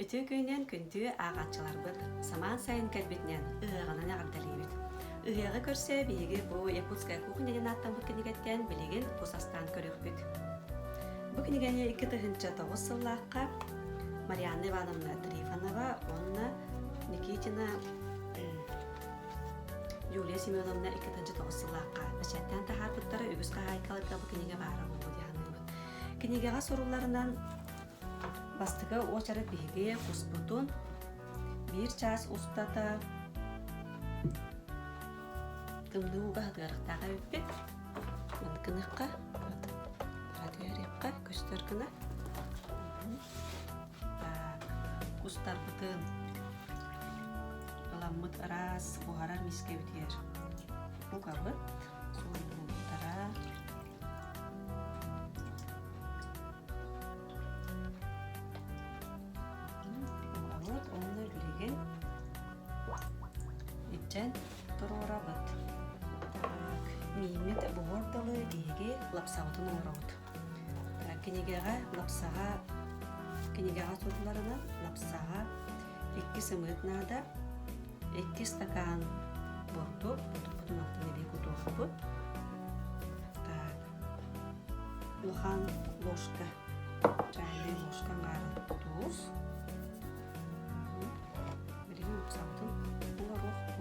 Үтүө күнүнэн күндү ааҕааччыларбыт, самаан сайын кэлбитинэн ыһыаҕынан эҕэрдэлиибит. Ыһыаҕы көрсө биһиги бу Якутская кухня диэн ааттаммыт кинигэттэн билигин кус астаан көрүөхпүт. Бу кинигэни 2009 сыллаахха Марианна Ивановна Трифонова уонна Никитина Юлия Семеновна 2009 сыллаахха бэчээттээн таһаарбыттара үгүс хаһаайкаларга бу кинигэ баара буолуо дии саныыбын. Кинигэҕэ сурулларынан Бастакы уочарат биһиги куспутун биир чаас устата тымныы ууга сытыарыахтаах эбиппит. Маннык гыныахха, түһэриэххэ, көстөр гына. Так, кустарбытын ыламмыт ыраас буһарар миискэбитигэр угабыт, суруйбуттара. Угабыт уонна билигин илдьэн туруорабыт. Так, мииммит буһуор дылы биһиги лапсабытын оҥоробут. Так, кинигэҕэ лапсаҕа кинигэҕэ сурулларынан лапсаҕа икки сымыыт наада, икки стакан бурдук, бурдукпутун алтан эбии кутуохпут. Так, улахан ложка, чайная ложка аҥаарын туус. Билигин уксабытын оҥоруохпут.